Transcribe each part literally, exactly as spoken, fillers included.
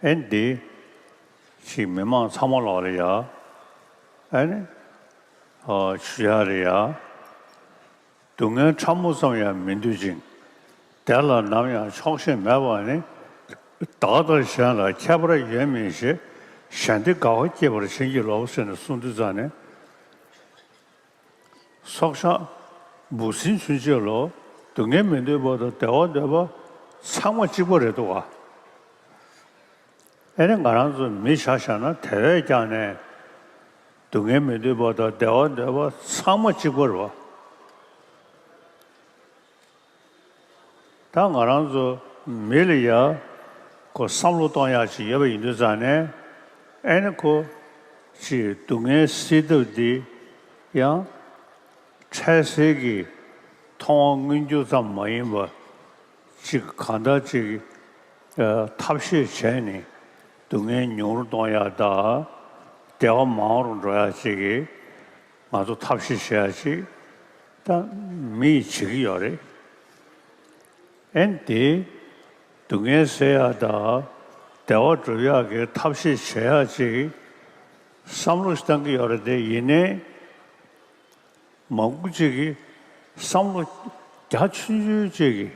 ཨེ་འདི་ཞིག་མི་མང་ཚང་མ་ལོག་ལ་ཡ། ཨེ་ནི་ཨ་ཞུ་ཡ་རེད་ཡ། སྡུག་བསྔལ་ཕྲ་མོ་ཙམ་ཡང་མི་འདོད་ཅིང་། དེ་ལ་ནམ་ཡང་ཆོག་ཤེས་མེད་པ་ནི། བདག་དང་གཞན་ལ་ཁྱད་པར་ཡོད་མིན་ཞེས། གཞན་སྡེ་དགའ་བ་སྐྱེད་པར་བྱིན་གྱིས་རློབས་ཟེར་ནས་གསུངས་དུས་ཙང་ནས། སྲོག་ཆགས་འབུ་སྲིན་ཚུན་ཆད་ལོ། སྡུག་བསྔལ་མི་འདོད་པ་དང་བདེ་བ་འདོད་པ་ཚང་མ་གཅིག་པ་རེད་འདུག་ག། ཨེ་ནི་ང་རང་ཚོ་མི་ཆ་བཞག་ན་དེ་བས་ཀྱང་ནས་སྡུག་བསྔལ་མི་འདོད་པ་དང་བདེ་བ་འདོད་པ་ཚང་མ་གཅིག་པ་རེད་བ། ད་ང་རང་ཚོ་མི་ལ་ཡ་ཁོ་བསམ་བློ་གཏོང་ཡག་ཅིག་ཡོད་པ་ཡིན་དུས་ཙང་ནས། ཨེ་ནི་ཁོ་ཅིག་སྡུག་བསྔལ་སེལ་ཐབས་འདི་ཡང་འཕྲལ་སེལ་གྱི་མཐོང་བ་མངོན་གྱུར་ཙམ་མ་ཡིན་པ། ཅིག་གང་ལྟར་ཅིག་ཨ་ཐབས་ཤེས་བྱས་ནས་སྡུག་བསྔལ་ཉུང་རུ་གཏོང་ཡག་དང་བདེ་བ་མང་རུ་འགྲོ་ཡག་ཅིག་གི་ང་ཚོ་ཐབས་ཤེས་བྱེད་ཡག་ཅིག་ད་མི་ཡིས་བྱེད་ཀྱི་ཡོད་རེད། ཨེ་ནི་དེ་སྡུག་བསྔལ་སེལ་ཡག་དང་བདེ་བ་སྒྲུབ་ཡག་གི་ཐབས་ཤེས་བྱེད་ཡག་ཅིག་བསམ་བློ་ཞིག་བཏང་གི་ཡོད་རེད་དེ། ཡིན་ནའི། མང་པོ་ཅིག་གིས་བསམ་བློ་རྒྱ་ཆུང་ཆུང་ཅིག་གིས་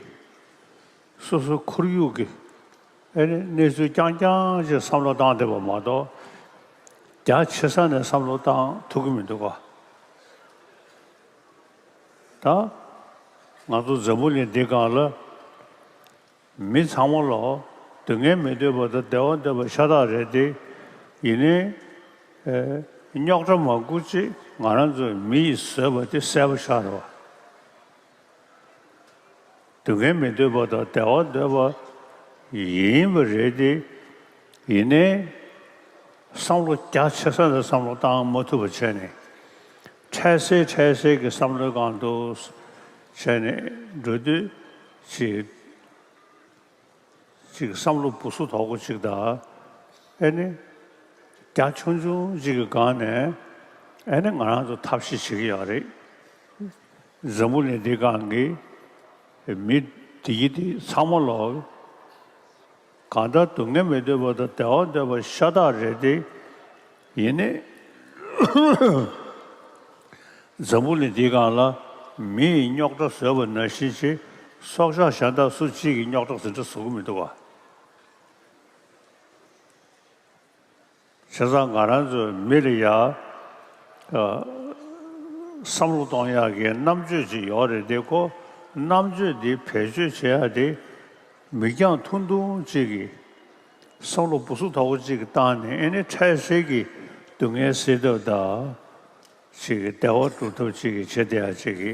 སོ་སོའི་ཁོར་ཡུག་གི་ཨེ་ནི་གནས་ཚུལ་རྐྱང་རྐྱང་ཅིག་བསམ་བློ་བཏང་བསྡད་པ་མ་གཏོགས། རྒྱ་ཆེ་ས་ནས་བསམ་བློ་བཏང་ཐུབ་ཀྱི་མི་འདུག་ག། ད་ང་ཚོ་འཛམ་བུ་གླིང་འདི་སྒང་ལ། མི་ཚང་མ་ལོ་སྡུག་བསྔལ་མི་འདོད་པ་དང་བདེ་བ་འདོད་པ་ཤ་སྟག་རེད་དེ། ཡིན་ནའི་ཨེ་རྙོག་དྲ་མང་པོ་ཅིག་ང་རང་ཚོའི་མི་ཡིས་བཟོས་པ་དེ་གསལ་པོ་ཤར་བ། སྡུག་བསྔལ་མི་འདོད་པ་དང་བདེ་བ་འདོད་པ་ཡིན་པ་རེད་དེ། ཡིན་ནའི་བསམ་བློ་རྒྱ་ཆེ་ས་ནས་བསམ་བློ་བཏང་མ་ཐུབ་པ་བྱས་ནས། འཕྲལ་སེལ་འཕྲལ་སེལ་གྱི་བསམ་བློའི་སྒང་དུ་བྱས་ནས་འགྲོ་དུས་ཅིག་ཅིག་བསམ་བློ་སྦུ་སུ་དོག་པོ་ཅིག་དང་། ཨེ་ནི། རྒྱ་ཆུང་ཆུང་ཅིག་གི་སྒང་ནས་ཨེ་ནི་ང་རང་ཚོ་ཐབས་ཤེས་བྱེད་ཀྱི་ཡོད་རེད། འཛམ་བུ་གླིང་འདི་སྒང་གི་མི་དེ་ཡི་དེ་ཚང་མ་ལོ། གང་ལྟར་སྡུག་བསྔལ་མི་འདོད་པ་དང་བདེ་བ་འདོད་པ་ཤ་སྟག་རེད་དེ། ཡིན་ནའི། འཛམ་བུ་གླིང་འདིའི་སྒང་ལ་མི་ཡིས་རྙོག་དྲ་བཟོས་པ་ནང་བཞིན་ཅིག་སྲོག་ཆགས་གཞན་དག་སུ་གཅིག་གིས་རྙོག་དྲ་ཟིང་འཁྲུག་བཟོ་གི་མི་འདུག་ག། བྱས་ཙང་ང་རང་ཚོའི་མི་ལ་ཡ། ཨ། བསམ་བློ་གཏོང་ཡག་གི་རྣམ་དཔྱོད་ཅིག་ཡོད་རེད་དེ། ཁོ་རྣམ་དཔྱོད་འདི་བེད་སྤྱོད་བྱེད་ཡག་དེ་མིག་རྒྱང་ཐུང་ཐུང་ཅིག་གིས་བསམ་བློ་སྦུ་སུ་དོག་པོ་ཅིག་གིས་བཏང་ནས། ཨེ་ནི་འཕྲལ་སེལ་གྱི་སྡུག་བསྔལ་སེལ་ཐབས་དང་། ཅིག་གི་བདེ་བ་སྒྲུབ་ཐབས་ཅིག་གི་བྱེད་བསྡད་ཡ་ཅིག་གི།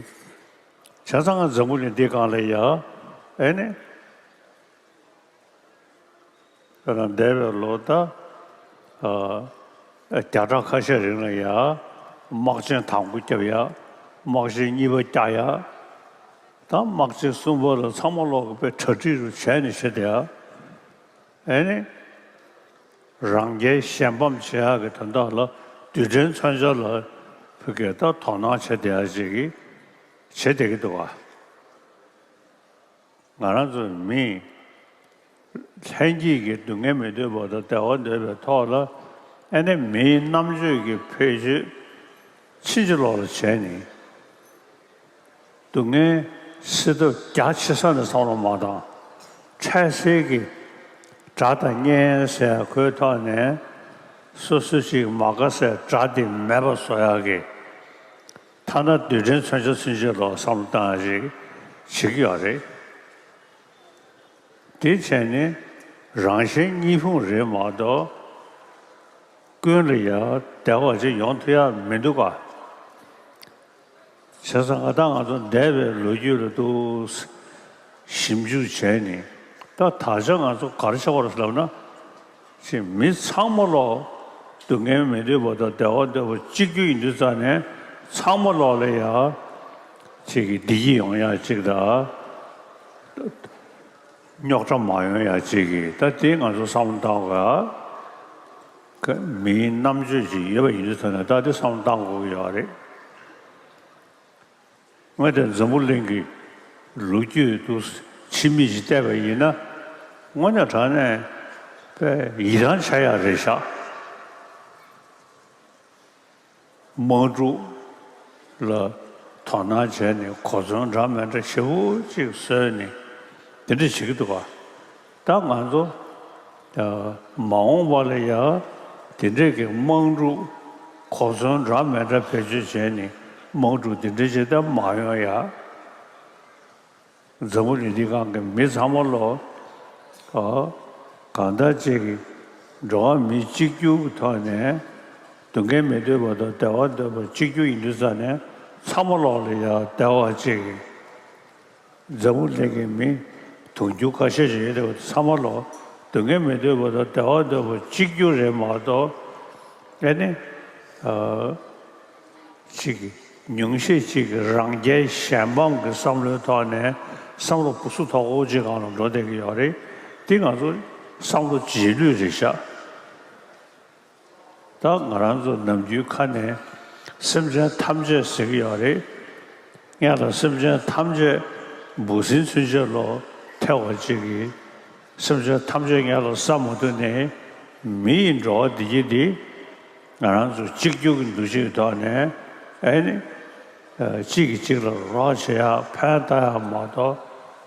བྱས་ཙང་ང་འཛམ་བུ་གླིང་འདི་སྒང་ལ་ཡ། ཨེ་ནི། དཔེར་ན་འདས་པའི་ལོ་ད། ཨ། བརྒྱ་ཕྲག་ཁ་ཤས་རིང་ལ་ཡ། དམག་ཆེན་དང་པོ་བརྒྱབ་ཡ། དམག་ཆེན་གཉིས་པ་བརྒྱབ་ཡ། ད་དམག་ཆེན་གསུམ་པ་ལ་ཚང་མ་ལོག་གི་དཔེ་གྲ་སྒྲིག་རུ་བྱས་ནས་བྱེད་བསྡད་ཡ། ཨེ་ནི། རང་རྒྱལ་གཞན་ཕམ་བྱེད་ཡག་གི་དོན་དག་ལ་རྡུལ་ཕྲན་མཚོན་ཆ་ལ་ཕ་གིར་ད་དོ་སྣང་བྱེད་བསྡད་ཡག་ཅིག་གིས་བྱེད་བསྡད་ཀྱི་འདུག་ག། ང་རང་ཚོ་མིས་ལྷན་སྐྱེས་ཀྱི་སྡུག་བསྔལ་མི་འདོད་པ་དང་བདེ་བ་འདོད་པའི་ཐོག་ལ། ཨེ་ནི་མིའི་རྣམ་དཔྱོད་ཀྱི་བེད་སྤྱོད་ཕྱིན་ཅི་ལོག་ལ་བྱས་ནས། སྡུག་བསྔལ་སེལ་ཐབས་རྒྱ་ཆེ་ས་ནས་བསམ་བློ་མ་བཏང་། འཕྲལ་སེལ་གྱི་དགྲ་དང་གཉེན་ཟེར་ཁོའི་ཐོག་ནས་སོ་སོ་ཅིག་མ་དགའ་སའི་དགྲ་དེ་མེད་པ་བཟོ་ཡག་གི། ཐ་ན་རྡུལ་ཕྲན་མཚོན་ཆ་ཚུན་ཆད་ལ་བསམ་བློ་བཏང་ཡག་ཅིག་བྱེད་ཀྱི་ཡོད་རེད། དེ་བྱས་ནས་རང་གཞན་གཉིས་ཕུང་རེད་མ་གཏོགས། ཀུན་ལ་ཡང་བདེ་བ་ཅིག་ཡོང་ཐུབ་ཡག་མི་འདུག་ག། བྱས་ཙང་ང་དང་ང་ཚོ་འདས་པའི་ལོ་རྒྱུས་ལ་ཏོག་ཙམ་ཞིབ་འཇུག་བྱས་ནས། ད་ད་ཆ་ང་ཚོ་ག་རེ་བྱེད་དགོས་རེད་ལབ་ན། ཅིག་མི་ཚང་མ་ལོག་སྡུག་བསྔལ་མི་འདོད་པ་དང་བདེ་བ་འདོད་པ་གཅིག་གྱུར་ཡིན་དུས་ཙང་ནས། ཚང་མ་ལོག་ལ་ཡ་ཅིག་གི་བདེ་སྐྱིད་ཡོང་ཡག་ཅིག་དང་། རྙོག་དྲ་མ་ཡོང་ཡག་ཅིག་གི། ད་དེ་ང་ཚོ་བསམ་བློ་བཏང་དགོས་ཡ། མིའི་རྣམ་དཔྱོད་ཅིག་ཡོད་པ་ཡིན་དུས་ཙང་ནས། ད་དེ་བསམ་བློ་བཏང་དགོས་ཀྱི་ཡོད་རེད། ངས་དེ་འཛམ་བུ་གླིང་གི་ལོ་རྒྱུས་དུ་ཕྱི་མིག་ཅིག་བལྟས་པ་ཡིན་ན། དངོས་གནས་དྲང་གནས་ པས་ཡི་རང་བྱ་ཡག་རེད་ཤག་དམག་འཁྲུག་ལ་དོ་སྣང་བྱས་ནས་གོ་མཚོན་འདྲ་མི་འདྲ་ཞེ་པོ་ཅིག་བཟོས་ནས་དེ་འདྲ་བྱེད་ཀྱི་འདུག་ག་ད་ང་ཚོ་ཨ་མ་འོངས་པ་ལ་ཡ་དེ་འདྲས་ཀྱི་དམག་འཁྲུག་གོ་མཚོན་འདྲ་མི་འདྲ་བེད་སྤྱོད་བྱས་ནས་དམག་འཁྲུག་དེ་འདྲ་ཅིག་ད་མ་ཡོང་ཡ། འཛམ་བུ་གླིང་འདི་སྒང་གི་མི་ཚང་མ་ལོ། ཨ། གང་ལྟར་ཅིག་གི་འགྲོ་བ་མི་གཅིག་གྱུར་གྱི་ཐོག་ནས་སྡུག་བསྔལ་མི་འདོད་པ་དང་བདེ་བ་འདོད་པ་གཅིག་གྱུར་ཡིན་དུས་ཙང་ནས་ཚང་མ་ལོག་ལ་ཡ་བདེ་བ་ཅིག་གི་འཛམ་བུ་གླིང་གི་མི་དུང་ཕྱུར་ཁ་ཤས་ཤིག་ཡོད་དེ་ཚང་མ་ལོག་སྡུག་བསྔལ་མི་འདོད་པ་དང་བདེ་བ་འདོད་པ་གཅིག་གྱུར་རེད་མ་གཏོགས་ཨེ་ནི། ཨ། གཅིག་གི་ཉུང་ཤས་གཅིག་གི་རང་རྒྱལ་གཞན་ཕམ་གྱི་བསམ་བློའི་ཐོག་ནས་བསམ་བློ་སྦུ་སུ་དོག་པོ་གཅིག་སྒང་ལ་འགྲོ་བསྡད་ཀྱི་ཡོད་རེད། འདི་ང་ཚོ་བསམ་བློ་རྗེས་ལུས་རེད་ཤག་ད་ང་རང་ཚོ་ནམ་རྒྱུན་ཁ་ནས་སེམས་ཅན་ཐམས་ཅད་ཟེར་གྱི་ཡོད་རེད། སྔོན་ལ་སེམས་ཅན་ཐམས་ཅད་འབུ་སྲིན་ཚུན་ཆད་ལོ་ཐེ་བ་གཅིག་གིས། སེམས་ཅན་ཐམས་ཅད་སྔོན་ལ་བསམ་མ་ཐུབ་ནས་མི་ཡི་འགྲོ་བ་འདི་གྱིས་འདི་ང་རང་ཚོ་གཅིག་གྱུར་གྱི་འདུ་ཤེས་ཐོག་ནས་ཨེ་ནི་གཅིག་གིས་གཅིག་ལ་རོགས་བྱེད་ཡག་ཕན་བཏགས་ཡག་མ་གཏོགས་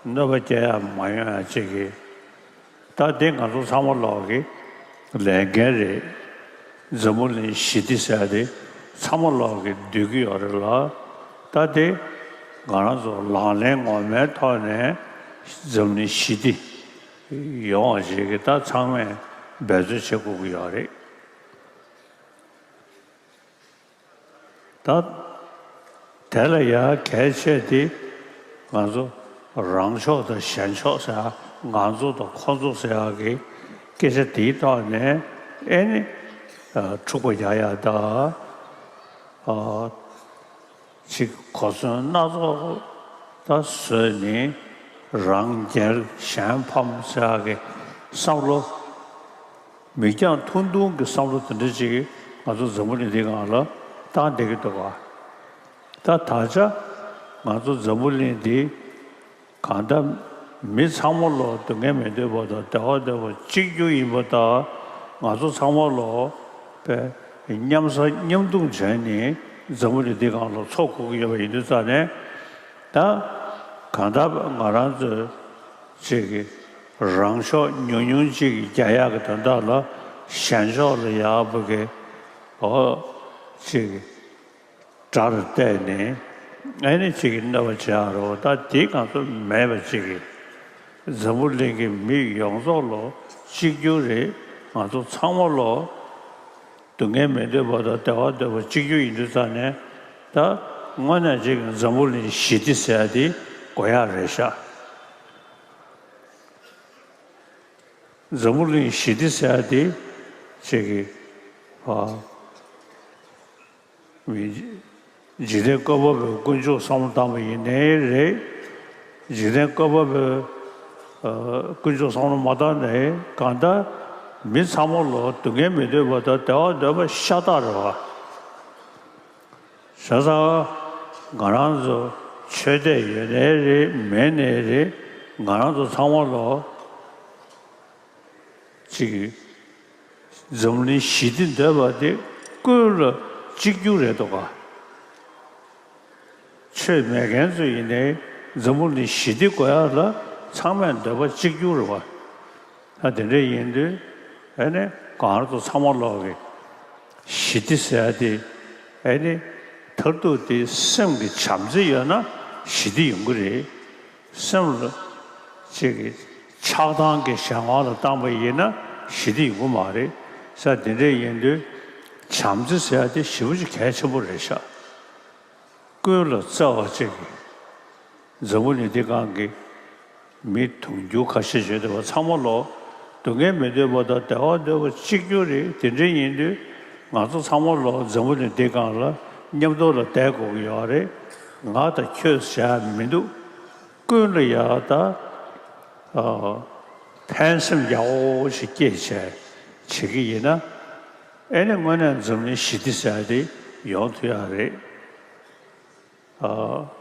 གནོད་པ་སྐྱེལ་ཡག་མ་ཡོང་ཡག་གཅིག་གིས་ད་འདི་ང་ཚོ་ཚང་མ་ལོག་གི་ལས་འགན་རེད། འཛམ་བུ་གླིང་ཞི་བདེ་ཟེར་ཡག་དེ་ཚང་མ་ལོག་གི་འདོད་ཀྱི་ཡོད་རེད་ལ། ད་དེ་ང་རང་ཚོ་ལག་ལེན་ངོ་མའི་ཐོག་ནས་འཛམ་གླིང་ཞི་བདེ་ཡོང་བ་ཞིག་གི་ད་ཚང་མས་འབད་རྩོལ་བྱེད་དགོས་ཀྱི་ཡོད་རེད། ད་དེ་ལ་ཡང་གལ་ཆེ་དེ་ང་ཚོ་རང་ཕྱོགས་དང་གཞན་ཕྱོགས་ཟེར་ཡག་ང་ཚོ་དང་ཁོ་ཚོ་ཟེར་ཡག་གི་སྐད་ཆ་དེའི་ཐོག་ནས་ཨེ་ནི་འཁྲུག་པ་རྒྱག་ཡག་ད། ཅིག་གོ་མཚོན་སྣ་ཚོགས་ད་བཟོས་ནས་རང་རྒྱལ་གཞན་ཕམ་ཟེར་ཡག་གི་བསམ་བློ་མིག་རྒྱང་ཐུང་ཐུང་གི་བསམ་བློ་དེ་འདྲ་ཅིག་ང་ཚོ་འཛམ་བུ་གླིང་འདི་སྒང་ལ་བཏང་བསྡད་ཀྱི་འདུག་ག་ད་ད་ཆ་ང་ཚོ་འཛམ་བུ་གླིང་འདི་གང་ལྟར་མི་ཚང་མ་ལོ་སྡུག་བསྔལ་མི་འདོད་པ་དང་བདེ་བ་འདོད་པ་གཅིག་གྱུར་ཡིན་པ་དང་ང་ཚོ་ཚང་མ་ལོ་པའི་མཉམ་ཟ་མཉམ་འཐུང་བྱས་ནས་འཛམ་བུ་གླིང་འདི་སྒང་ལ་འཚོ་དགོས་ཀྱི་ཡོད་པ་ཡིན་དུས་ཙང་ནས་ད་གང་ལྟར་ང་རང་ཚོས་ཅིག་གི་རང་ཕྱོགས་ཉུང་ཉུང་ཅིག་གི་རྒྱག་ཡག་གི་དོན་དག་ལ་གཞན་ཕྱོགས་ལ་ཡག་པོ་གི་འོ་ཅིག་གི་དགྲ་ལ་བལྟས་ནས་ཨེ་ནི་གཅིག་གིས་གནོད་པ་བྱེད་ཡག་རོ། ད་དེ་ང་ཚོ་མེད་པ་གཅིག་གིས་འཛམ་བུ་གླིང་གི་མི་ཡོངས་རྫོགས་ལོ་གཅིག་གྱུར་རེད། ང་ཚོ་ཚང་མ་ལོ་སྡུག་བསྔལ་མི་འདོད་པ་དང་བདེ་བ་འདོད་པ་གཅིག་གྱུར་ཡིན་དུས་ཙང་ནས་ད་དངོས་གནས་གཅིག་གིས་འཛམ་བུ་གླིང་ཞི་བདེ་ཟེར་ཡག་དེ་དགོས་ཡག་རེད་ཤག་འཛམ་བུ་གླིང་ཞི་བདེ་ཟེར་ཡག་དེ་གཅིག་གིས་ཨ། འཇིག་རྟེན་བཀོད་པ་པོས་དཀོན་མཆོག་བསམ་བློ་བཏང་བ་ཡིན་ནའི་རེད། འཇིག་རྟེན་བཀོད་པ་པོས་ཨ་དཀོན་མཆོག་བསམ་བློ་མ་བཏང་ནའི་གང་ལྟར་མི་ཚང་མ་ལོ་སྡུག་བསྔལ་མི་འདོད་པ་དང་བདེ་བ་འདོད་པ་ཤ་སྟག་རེད་བ། བྱས་ཙང་ང་རང་ཚོ་ཆོས་དད་ཡོད་ནའི་རེད་མེད་ནའི་རེད། ང་རང་ཚོ་ཚང་མ་ལོ་གཅིག་གིས་འཛམ་གླིང་ཞི་བདེ་འདོད་པ་དེ་ཀུན་ལ་གཅིག་གྱུར་རེད་འདུག་ག་ཆོས་མེད་མཁན་ཚོ་ཡིན་ནའི་འཛམ་བུ་གླིང་ཞི་བདེ་དགོས་ཡག་ལ་ཚང་མས་འདོད་པ་གཅིག་གྱུར་རེད་བ། ད་དེ་འདྲ་ཡིན་དུས་ཨ་ནི་གང་ལྟར་ཚང་མ་ལོག་གི་ཞི་བདེ་ཟེར་ཡག་དེ་ཨ་ནི་མཐར་ཐུག་དེ་སེམས་ཀྱི་བྱམས་བརྩེ་ཡོད་ན་ཞི་བདེ་ཡོང་གི་རེད། སེམས་ལ་ཅིག་གི་ཆགས་སྡང་གི་གཞན་དབང་ལ་བཏང་པ་ཡིན་ན་ཞི་བདེ་ཡོང་གི་མ་རེད་ཟེར། དེ་འདྲ་ཡིན་དུས་བྱམས་བརྩེ་ཟེར་ཡག་དེ་ཞེ་པོ་ཅིག་གལ་ཆེན་པོ་རེད་ཤག་ཀུན་ལ་བརྩེ་བ་ཅིག་གིས་འཛམ་བུ་གླིང་འདི་སྒང་གི་མི་དུང་ཕྱུར་ཁ་ཤས་ཡོད་བསྡད་པ་ཚང་མ་ལོ་སྡུག་བསྔལ་མི་འདོད་པ་དང་བདེ་བ་འདོད་པ་གཅིག་གྱུར་རེད། དེ་འདྲ་ཡིན་དུས་ང་ཚོ་ཚང་མ་ལོ་འཛམ་བུ་གླིང་འདི་སྒང་ལ་མཉམ་དུ་ལ་བསྡད་དགོས་ཀྱི་ཡོད་རེད། ང་དང་ཁྱོད་ཟེར་ཡག་མི་འདུག་ཀུན་ལ་ཡག་ད་ཨ་ཕན་སེམས་ཡག་པོ་ཞིག་སྐྱེས་བྱས་བྱེད་ཀྱི་ཡིན་ན་ཨེ་ནི་དངོས་གནས་འཛམ་གླིང་ཞི་བདེ་ཟེར་ཡག་དེ་ཡོང་ཐུབ་ཡག་རེད། ཨ།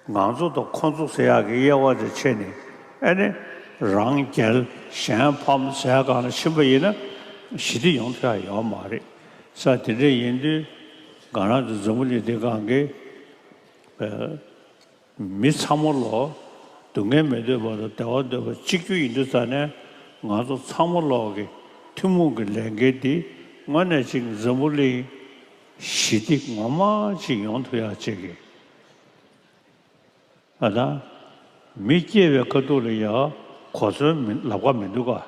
ང་ཚོ་དང་ཁོ་ཚོ་ཟེར་ཡག་གི་དབྱེ་བ་དེ་ཕྱེ་ནས་ ཨ་ནི་རང་རྒྱལ་གཞན་ཕམ་ཟེར་སྒང་ལ་ཕྱིན་པ་ཡིན་ན་ཞི་བདེ་ཡོང་ཐུབ་ཡ་ཡོད་མ་རེད། ས་དེ་འདྲ་ཡིན་དུས་ང་རང་ཚོ་འཛམ་བུ་གླིང་འདི་སྒང་གི་མི་ཚང་མ་ལོ་སྡུག་བསྔལ་མི་འདོད་པ་དང་བདེ་བ་འདོད་པ་གཅིག་གྱུར་ཡིན་དུས་ཙང་ནས་ང་ཚོ་ཚང་མ་ལོག་གི་ཐུན་མོང་གི་ལས་འགན་འདི་དངོས་གནས་ཅིག་འཛམ་བུ་གླིང་ཞི་བདེ་ངོ་མ་ཅིག་ཡོང་ཐུབ་ཡ་ཅིག་གི་ཨ་ད། མི་སྐྱེ་བའི་ཁ་ཐུག་ལ་ཡ་གོ་མཚོན་མི་ལབ་ཀ་མི་འདུག་ག་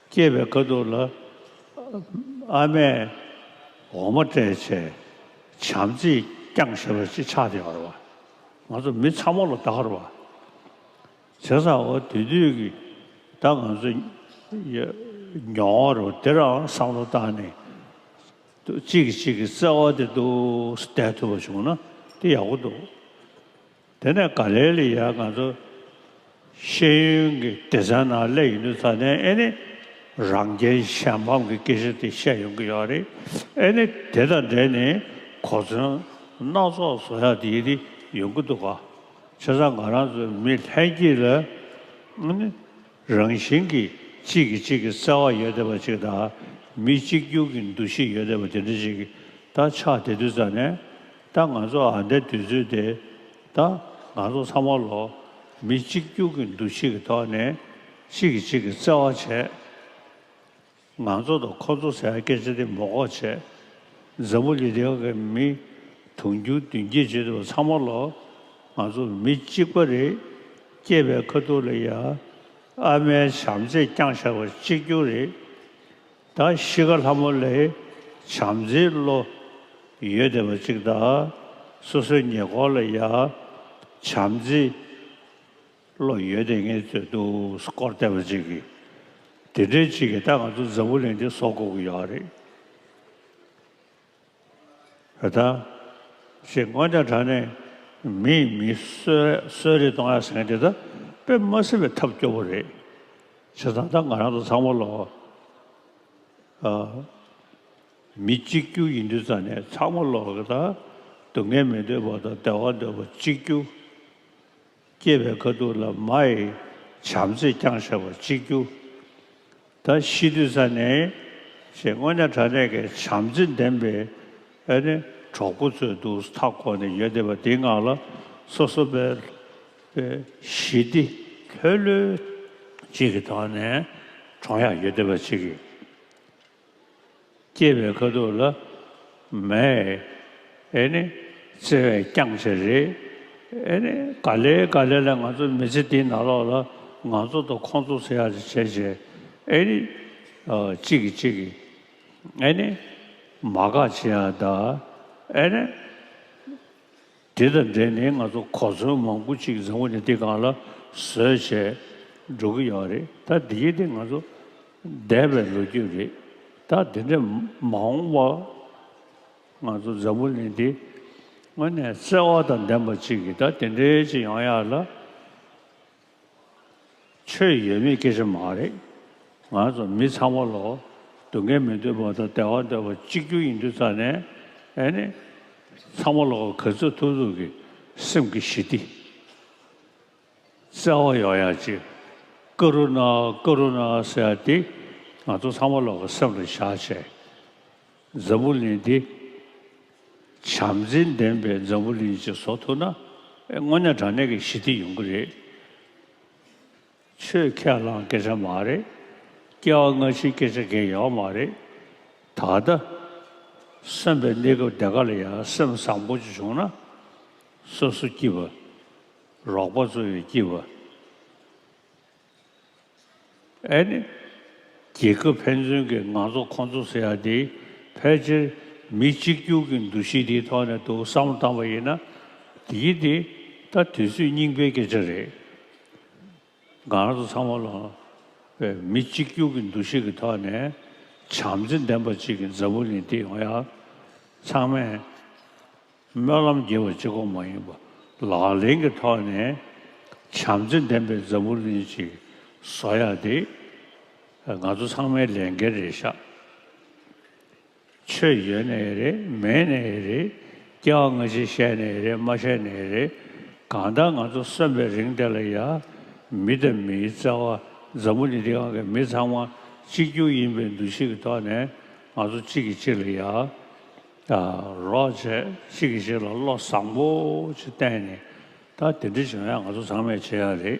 སྐྱེ་བའི་ཁ་ཐུག་ལ་ཨ་མས་འོ་མ་སྤྲད་བྱས་བྱམས་བརྩེས་བསྐྱངས་བཞག་པ་ཅིག་ཆགས་བསྡད་ཡོད་རེད་བ། ང་ཚོ་མི་ཚང་མ་ལ་བདག་རེད་བ། བྱས་ཙང་འོ་དེ་དུས་ཀྱི་ད་ང་ཚོ་ཡ་མྱོང་བ་རེད་བ། དེ་རང་བསམ་བློ་བཏང་ནས། གཅིག་གིས་གཅིག་གི་བརྩེ་བ་དེ་འདུག་སེ་བསྡད་ཐུབ་པ་བྱུང་ན་དེ་ཡག་པོ་འདུག་དེ་ནས་ག་ལེ་ལ་ཡ་ང་ཚོ་ཤེས་ཡོན་གྱི་སྡེ་ཚན་ནང་སླེབས་ཡོང་དུས་ཙ་ནས་ཨེ་ནི་རང་རྒྱལ་གཞན་ཕམ་གྱི་སྐད་ཆ་དེ་བཤད་ཡོང་གི་ཡོད་རེད། ཨེ་ནི་དེ་དང་འབྲེལ་ནས་གོ་མཚོན་སྣ་ཚོགས་བཟོ་ཡག་དེ་དེ་ཡོང་གི་འདུག་ག་བྱས་ཙང་ང་རང་ཚོ་མི་ལྷན་སྐྱེས་ལ་ཨེ་ནི། རང་བཞིན་གྱིས་གཅིག་གིས་གཅིག་གི་བརྩེ་བ་ཡོད་བསྡད་པ་ཅིག་དང་། མི་གཅིག་གྱུར་གྱི་འདུ་ཤེས་ཡོད་བསྡད་པ་དེ་འདྲ་ཅིག་ད་ཆགས་བསྡད་དུས་ཙ་ནས། ད་ང་ཚོ་ཨ་འདའི་དུས་ཚོད་དེ་ད་ང་ཚོ་ཚང་མ་ལོ་མི་གཅིག་གྱུར་གྱི་འདུ་ཤེས་ཀྱི་ཐོག་ནས་གཅིག་གིས་གཅིག་གི་བརྩེ་བ་བྱས། ང་ཚོ་དང་ཁོ་ཚོ་ཟེར་སྐད་ཆ་དེ་མ་གོ་བྱས། འཛམ་བུ་གླིང་འདིའི་མི་དུང་ཕྱུར་བདུན་བརྒྱད་བྱེད་དུས་ཚང་མ་ལོ་ང་ཚོ་མི་གཅིག་པ་རེད། སྐྱེས་པའི་ཁ་ཐུག་ལ་ཡ་ཨ་མའི་བྱམས་བརྩེས་བསྐྱངས་བཞག་པ་གཅིག་གྱུར་རེད། ད་ཤི་ཁ་ལྷ་མོ་ལ་བྱམས་བརྩེའི་བློ་ཡོད་བསྡད་པ་གཅིག་དང་། སོ་སོའི་ཉེ་འཁོར་ལ་ཡ་བྱམས་བརྩེའི་བློ་ཡོད་དེ་ངས་ཚོད་འདུག་སྐོར་བལྟས་པ་ཅིག་གིས། དེ་འདྲའི་ཅིག་གིས་ད་ང་ཚོ་འཛམ་བུ་གླིང་འདི་བཟོ་དགོས་ཀྱི་ཡོད་རེད། ད་ལྟ་ཞེས་དངོས་གནས་དྲང་གནས་མིས་མི་གསོད་གསོད་རེས་གཏོང་ཡ་ཟེར་མཁན་དེ་ད་དཔེ་མ་སྲིད་པའི་ཐབས་སྐྱོ་པོ་རེད། བྱས་ཙང་ད་ང་རང་ཚོ་ཚང་མ་ལོ་ཨ་མི་གཅིག་གྱུར་ཡིན་དུས་ཙང་ནས་ཚང་མ་ལོ་གི་ད་སྡུག་བསྔལ་མི་འདོད་པ་དང་བདེ་བ་འདོད་པ་གཅིག་གྱུར། སྐྱེས་པའི་ཁ་ཐུག་ལ་མ་ཡི་བྱམས་བརྩེས་བསྐྱངས་བཞག་པ་གཅིག་གྱུར། ད་ཤི་དུས་ཙ་ནས་ཞེས་དངོས་གནས་དྲང་གནས་ཀྱི་བྱམས་བརྩེ་ལྡན་པའི་ཨ་ནི་གྲོགས་པོ་ཚོས་འདུག་མཐའ་བསྐོར་ནས་ཡོད་བསྡད་པ་དེའི་ངང་ལ་སོ་སོ་པའི་པའི་ཞི་བདེ་ལྷོད་ལྷོད་ཅིག་གི་ཐོག་ནས་གྲོངས་ཡག་ཡོད་བསྡད་པ་ཅིག་གིས། སྐྱེས་པའི་ཁ་ཐུག་ལ་མས་ཨེ་ནི་བརྩེ་བས་བསྐྱངས་བྱས་རེད། ཨེ་ནི་ག་ལེ་ག་ལེ་ལ་ང་ཚོ་མི་ཚེ་འདིའི་ནང་ལོགས་ལ་ང་ཚོ་དང་ཁོང་ཚོ་ཟེར་ཡག་ཅིག་བྱས་བྱས་ཨེ་ནི་ཨ་གཅིག་གིས་གཅིག་གིས་ཨེ་ནི་མ་དགའ་བྱེད་ཡག་དང་ཨེ་ནི། དེ་དང་འབྲེལ་ནས་ང་ཚོ་གོ་མཚོན་མང་པོ་ཅིག་འཛམ་བུ་གླིང་འདི་སྒང་ལ་བཟོས་བྱས་འགྲོ་གི་ཡོད་རེད། ད་འདི་ཡིན་དེ་ང་ཚོ་འདས་པའི་ལོ་རྒྱུས་རེད། ད་དེ་འདྲ་མ་འོངས་པ་ང་ཚོ་འཛམ་བུ་གླིང་འདི་དངོས་གནས་བརྩེ་བ་དང་ལྡན་པ་ཅིག་གིས་ད་དེ་འདྲའི་ཅིག་ཡོང་ཡག་ལ། ཆོས་ཡོད་མེད་སྐད་ཆ་མ་རེད། ང་ཚོ་མི་ཚང་མ་ལོ་སྡུག་བསྔལ་མི་འདོད་པ་དང་བདེ་བ་འདོད་པ་གཅིག་གྱུར་ཡིན་དུས་ཙང་ནས་ཨེ་ནི་ཚང་མ་ལོ་ག་ཚོད་ཐུབ་ཐུབ་ཀྱི་སེམས་ཀྱི་ཞི་བདེ་བརྩེ་བ་ཡོང་ཡག་ཅིག་ཀ་རུ་ཎ་ཀ་རུ་ཎ་ཟེར་ཡག་དེ་ང་ཚོ་ཚང་མ་ལོ་ག་སེམས་ལ་བཞག་བྱས། འཛམ་བུ་གླིང་འདི་བྱམས་བརྩེ་ལྡན་པའི་འཛམ་བུ་གླིང་ཅིག་བཟོ་ཐུབ་ན་ཨེ་དངོས་གནས་དྲང་གནས་ཀྱི་ཞི་བདེ་ཡོང་གི་རེད། ཆོས་ཁས་བླངས་སྐད་ཆ་མ་རེད། སྐྱེ་བ་སྔ་ཕྱིའི་སྐད་ཆ་གང་ཡང་ཡོད་མ་རེད། ད་ལྟ་གསོན་པའི་གནས་སྐབས་དེ་ག་ལ་ཡང་སེམས་བཟང་པོ་ཅིག་བྱུང་ན་སོ་སོ་སྐྱིད་པ། རོགས་པ་ཚོ་ཡང་སྐྱིད་པ། ཨེ་ནི། རྒྱལ་ཁབ་ཕན་ཚུན་གྱི་ང་ཚོ་ཁོང་ཚོ་ཟེར་ཡ་དེ་ཕལ་ཆེར་མི་གཅིག་གྱུར་གྱི་འདུ་ཤེས་དེའི་ཐོག་ནས་འདུག་བསམ་བློ་བཏང་བ་ཡིན་ན། དེའི་དེ་ད་དུས་ཚོད་རྙིང་པའི་སྐད་ཆ་རེད། ང་རང་ཚོ་ཚང་མ་ལ་མི་གཅིག་གྱུར་གྱི་འདུ་ཤེས་ཀྱི་ཐོག་ནས་བྱམས་བརྩེ་ལྡན་པ་ཅིག་གི་འཛམ་བུ་གླིང་འདི་ཡོང་ཡ་ཚང་མས། སྨོན་ལམ་རྒྱས་པ་གཅིག་པོ་མ་ཡིན་པ་ལག་ལེན་གྱི་ཐོག་ནས་བྱམས་བརྩེ་ལྡན་པའི་འཛམ་བུ་གླིང་ཅིག་བཟོ་ཡ་དེ་ང་ཚོ་ཚང་མའི་ལས་འགན་རེད་ཤག་ཆོས་ཡོད་ནའི་རེད། མེད་ནའི་རེད། སྐྱེ་བ་སྔ་ཕྱི་བཤད་ནའི་རེད། མ་བཤད་ནའི་རེད། གང་ལྟར་ང་ཚོ་གསོན་པའི་རིང་དེ་ལ་ཡ། མི་དང་མིའི་བརྩེ་བ། འཛམ་བུ་གླིང་འདི་སྒང་གི་མི་ཚང་མ་གཅིག་གྱུར་ཡིན་པའི་འདུ་ཤེས་ཀྱི་ཐོག་ནས། ང་ཚོ་གཅིག་གིས་གཅིག་ལ་ཡ། ཨ། རོགས་བྱས། གཅིག་གིས་གཅིག་ལ་བློ་བཟང་པོ་ཅིག་བསྟན་ནས། ད་དེ་འདྲ་བྱུང་ཡ་ང་ཚོ་ཚང་མས་བྱེད་ཡ་རེད།